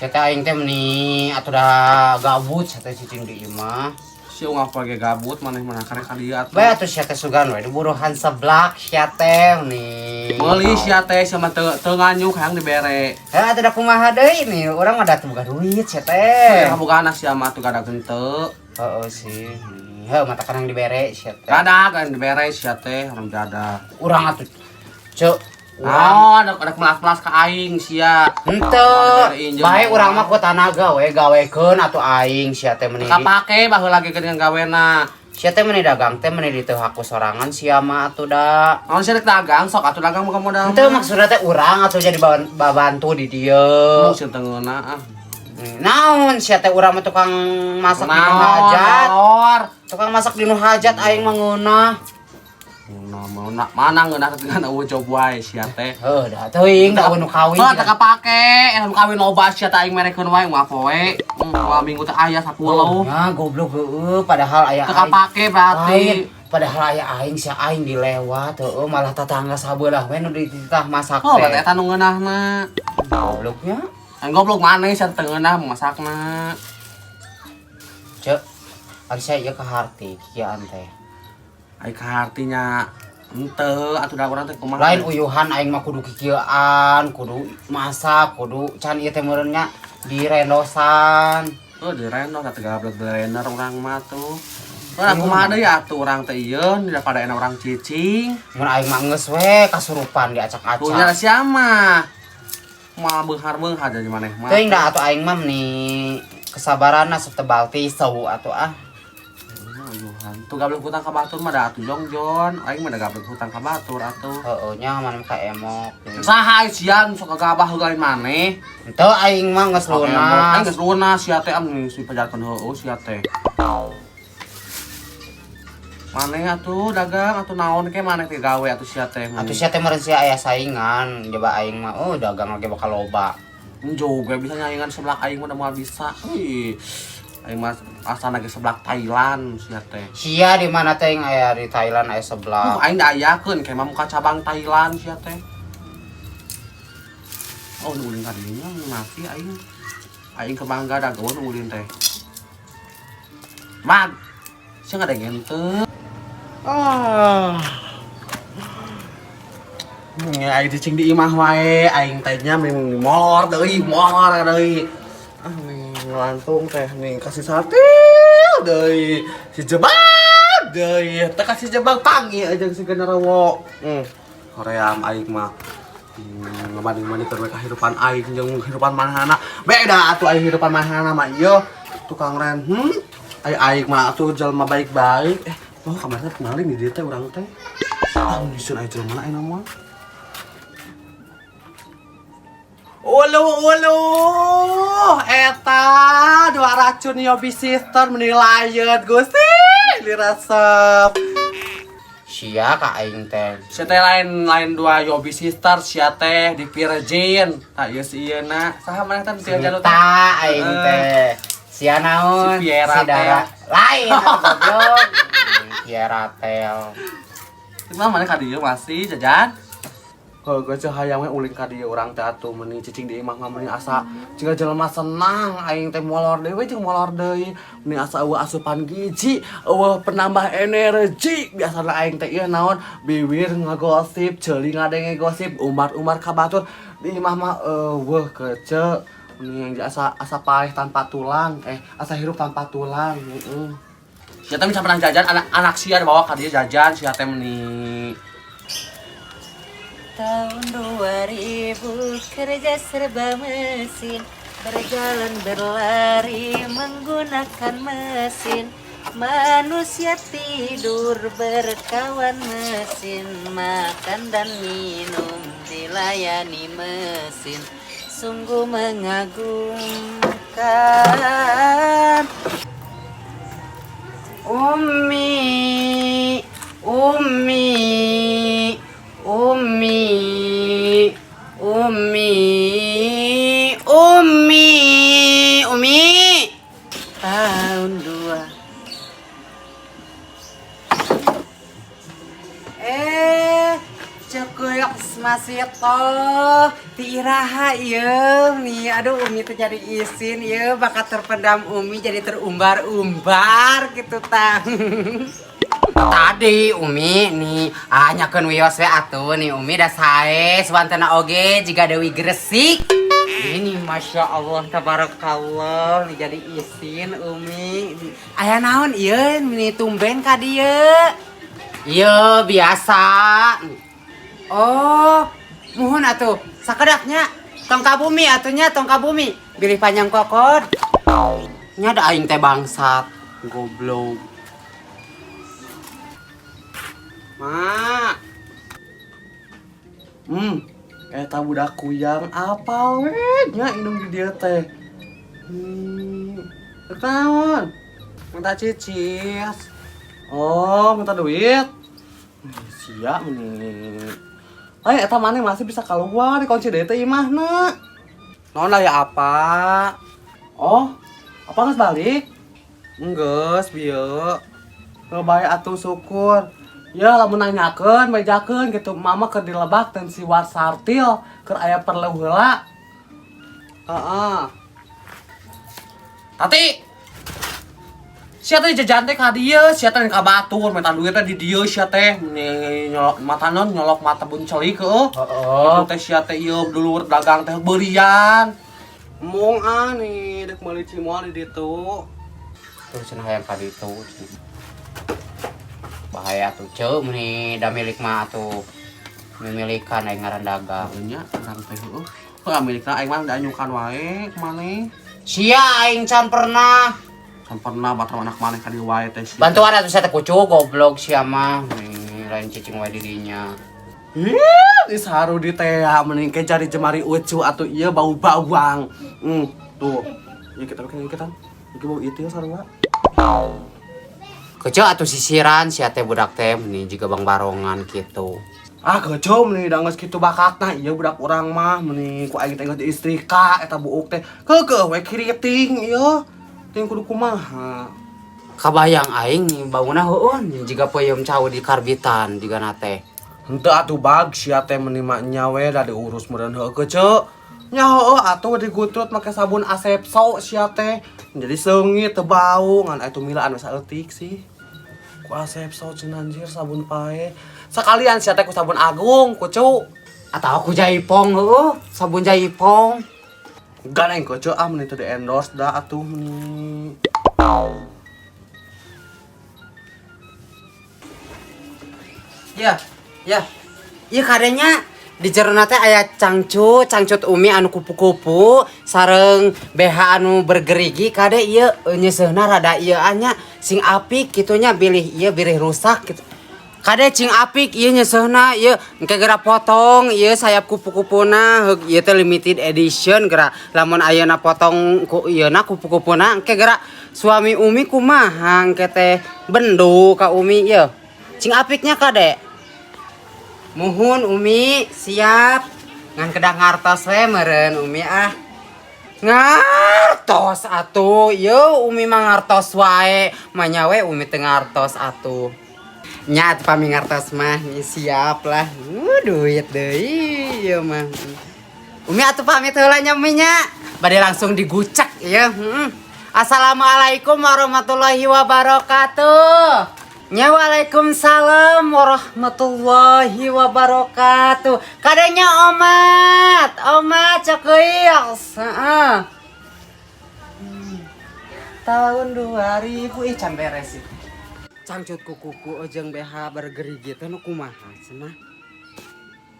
Sia teh aing teh meni atuh da gabut sia teh cicing di imah. Si ungap ge gabut maneh mana karek ka dieu atuh. Bae atuh sia teh sugan we diburuhan seblak sia teh meni. Meuli sia teh sia mah teu nganyuk hayang dibere. Heh atuh da kumaha deui nih, urang mah da teu boga duit sia teh. Kaboga anak sia mah atuh gadag henteu. Heeh sih. Heuh mata kanang dibere sia teh. Gadag kan dibere sia teh orang jadah. Urang atuh ceuk urang Oh, ada melas-melas ka aing sia. henteu. Bae urang mah ku tanaga we gawekeun atuh aing sia teh meni. Kapake baheula ge geuningan gawena. Sia teh meni dagang teh meni diteu haku sorangan sia mah atuh da. Naon sia rek dagang sok atuh dagang muka modal. Henteu maksudna teh urang atuh jadi babantu di dieu. Mun sieun teu ngeunah ah. Naon sia teh urang mah tukang masak di nu hajat. Naon? Tukang masak di nu hajat aing mah ngeunah. Ngeunah mana ngeunah teh dengan eueuh job wae sia teh. Heuh da teuing da nu kawin. Soalnya teu kapake, eta nu kawin loba sia teh aing merekeun wae moal poe. Moal minggu teh aya 10. Nya goblok heueuh padahal aya Teu kapake berarti. Lain, padahal aya aing sia aing dilewat heueuh malah tatangga sabelah we nu dititah masak Oh, teh. berarti eta nu ngeunahna. Gobloknya. Aing goblok maneh sia teu ngeunah masakna. Cek, ari sia ieu kaharti kikian teh. Ai kahartinya henteu atuh da urang teh kumaha. Lain uyuhan aing mah kudu kikieuan, kudu masak, kudu can ieu teh meureun nya direndosan. Oh, direndos atuh gablek blender urang mah tuh. Ora kumaha deui atuh urang teh ieu daripada enak urang cicing. Mun aing mah geus we kasurupan diacak-acak. Punya sia mah. Moal beunghar-beunghar jadi maneh mah. Teuing da atuh aing mah meni kesabaranna setebal tisu atuh ah. Uyuhan. Tuh gablek hutang ka batur mah da atuh jongjon. Aing mah da gablek hutang ka batur atuh. Heueuh nya maneh ka emok. Saha sia nu sok gagabah heula lain maneh. Henteu aing mah geus lunas. Aing geus lunas sia teh am geus dipajarkeun heueuh sia teh. Maneh atuh dagang atuh naon ke maneh teh gawe atuh sia teh. Atuh sia teh meureun sia aya saingan, coba aing mah oh dagang lagi bakal loba. Juga bisa nyaingan seblak aing mah da moal bisa. Ih. Aing mah asana ge seblak Thailand sia teh. Sia di mana teh yang aya di Thailand aya seblak. Aing da ayakeun kayak mah muka cabang Thailand sia teh. Oh, nu ulin kadinya mati aing. Aing kebangga da gawe nu ulin teh. Mag. Sia ngadengin teu. Ah. Aing cicing di imah wae, aing teh nya mending molor deui, molor deui. Ah, nih ngelantung teh nih kasih satil deui. Si jebak deui, teh kasih jebak panggil aja si genderuwo. Hoream aing mah. Ngebanding-bandingkeun we kahirupan aing jeung kehidupan manehna. Beda atuh aing hidupan manehna mah ieu tukang ren. Ai aing mah atuh jelema baik-baik. Oh kamarnya maling di dieu teh urang teh. Ah, nyusun aing jelema mana aing mah. Ulu ulu eta dua racun Yobi sister meni layeut Gusti diresep. Sia ka aing teh. Sia teh lain dua Yobi sister sia teh di Virgin. Tak ieu si ieu na. Saha maneh teh si jalur teh? Sinta aing teh. Sia naon? Si Piera Si Dara. teh. Lain atuh goblok. Piera tel. Kumaha maneh ka dieu masih jajan? Kalau gue hayang we ulin ka dieu urang teh atuh meni cicing di imah mah meni asa jiga jelema senang aing teh molor deui we jeung molor deui meni asa eueuh asupan gizi eueuh penambah energi biasana aing teh ieu naon biwir ngagosip ceuli ngadenge gosip umar-umar ka batur di imah mah eueuh kece meni asa asa paeh tanpa tulang asa hirup tanpa tulang heeh. Sia teh bisa pernah jajan anak sia dibawa ka dieu jajan sia teh meni Tahun 2000 kerja serba mesin, berjalan berlari menggunakan mesin, manusia tidur berkawan mesin, makan dan minum dilayani mesin, sungguh mengagumkan. Umi, Umi, Umi, Umi, Umi, Umi. Tahun 2. Cekuyok Masitoh ti iraha ieu nih, aduh Umi teh jadi isin ieu, bakat terpendam Umi jadi terumbar-umbar gitu tah. Tadi Umi nih, ah nyakeun wios we atuh nih Umi da sae suwantena oge jiga Dewi Gresik. Ini Masya Allah, tabarakallah, nih jadi isin Umi. Aya naon ieu nih tumben ka dieu? Ieu biasa. Oh, muhun atuh sakedaknya tong ka bumi atuh nya, tong ka bumi. Bilih panjang kokod. Nya da aing teh bangsat, goblok. Ma. Eta budak kuyang apal we nya indung di dieu teh. Naon? Minta cicis. Oh, minta duit. Sia meni. Eh, eta maneh masih bisa keluar dikunci deui teh imahna. Naon lah ya apa? Oh, apa geus balik? Enggeus, bieu. Heuh bae atuh syukur. Ya lamun nanyakeun, bejakeun gitu, mama keur dilebak dan si Warsartil keur aya perlu heula. Heeh. Tati. Sia teh jajan teh ka dieu, sia teh ka batur minta duit teh di dieu sia teh meni nyolok mata non nyolok mata buncelik heueuh. Heeh. Itu teh sia teh ieu dulur dagang teh beulian. Mung ah nih dek meuli cimol di ditu. Tuh cenah hayang ka ditu. Bahaya tuh ceu meni da milik mah atuh. Mimilikan aing ngaran dagang. Nya urang teh heueuh. Heuh milikna aing mah dianyukan wae maneh. Sia aing can pernah. Can pernah batur anak maneh ka dieu wae teh sia. Bantuan atuh sia teh kucu goblok sia mah. Nih lain cicing wae di dinya. Ih, disaru di teh mending ke jari jemari ucu atuh ieu bau bawang. Tuh. Ieu kita bikin kita. Ieu bau ieu sarua. Keceu atuh sisiran sia teh budak teh meni jiga bang barongan kitu. Ah, keceu meni da geus kitu bakatna ieu budak urang mah meni ku aing teh geus diistrika eta buuk teh. Keukeuh we kiriting ieu. Ting kudu kumaha. Kabayang aing nih bauna heueun jiga peuyeum cau di karbitan jiga teh. Henteu atuh bag sia teh meni mah nya we da diurus meureun heueuh keceu. Nya heueuh atuh digutrut make sabun Asepso sia teh. Jadi seungit teu bau ngan atuh milaan we saeutik sih. Ku Asepso cenah anjir sabun pae. Sekalian sia teh ku sabun Agung kucu. Atau ku Jaipong heueuh, sabun Jaipong. Gak aing keceu ah meni teu di endorse da atuh meni. Ya, ya. Ieu kadenya di jerona teh aya cangcut, cangcut Umi anu kupu-kupu sareng BH anu bergerigi kade ieu nyeuseuhna rada ieu nya sing apik kitu nya bilih ieu bilih rusak kitu. Kade cing apik ieu nyeuseuhna ieu engke geura potong ieu sayap kupu-kupuna heug ieu teh limited edition geura lamun ayeuna potong ku ieuna kupu-kupuna engke geura suami Umi kumaha engke teh bendu ka Umi ieu. Cing apiknya kade. Muhun Umi siap ngan kedah ngartos we meureun Umi ah. Ngartos atuh ieu Umi mah ngartos wae manya we Umi teu ngartos atuh. Nya atuh pami ngartos mah nih siap lah. Duit deui ieu mah. Umi atuh pamit heula nya Umi nya. Bade langsung digucek ieu. Assalamualaikum warahmatullahi wabarakatuh. Nya waalaikumsalam warahmatullahi wabarakatuh. Kadenya omat, omat cekeuis. Heeh. Tahun 2000 ih can beres sih. Cangcut kuku jeung BH bergerigi teh nu kumaha cenah.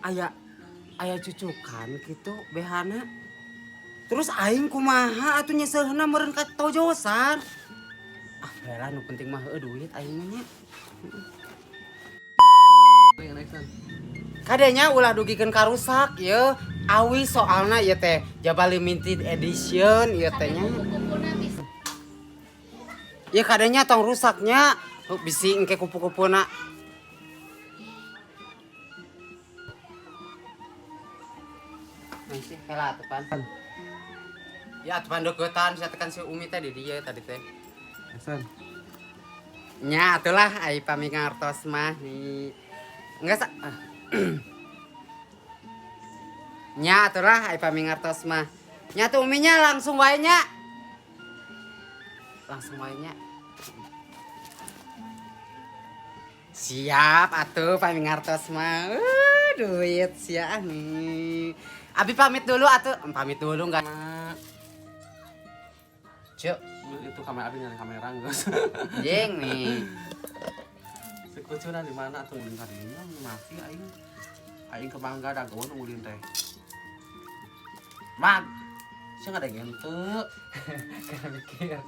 Aya aya cucukan kitu BH-na. Terus aing kumaha atuh nyeuseuhna meureun ka tojosan. Ah, heula nu penting mah heueuh duit aing mah nya. Kadenya ulah dugikeun ka rusak ieu. Awi soalna ieu teh jaba limited edition ieu teh nya. Ieu kadenya tong rusaknya bisi engke kupu-kupuna. Masih heula atuh pan. Ya atuh pan deukeutan sia tekan si Umi teh di dieu tadi teh. Hasan. Nya atulah ai pami ngartos mah nih. Enggak sa. Nya atuh lah ai pami ngartos mah. Nya tuh uminya langsung wae nya. Langsung wae nya. Siap atuh pami ngartos mah. Duit sia nih. Abi pamit dulu atuh. Pamit dulu enggak? Cuk, Itu kamera abi nyari kamera geus. jeng nih. Si kucuna di mana atuh ulin ka dinya masih aing. Aing ke mangga dagoan ulin teh. Mag. Sia ngadegen teu. Karena mikir.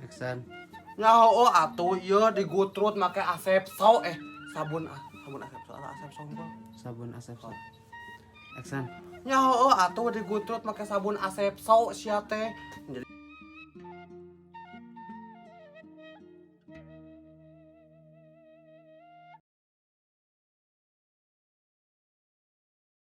Action. Nyaho atuh ieu digutrut make Asepso sabun ah, sabun Asepso atau Asepso unggul. Sabun Asepso. Action. Nyaho atuh digutrut make sabun Asepso sia teh. Jadi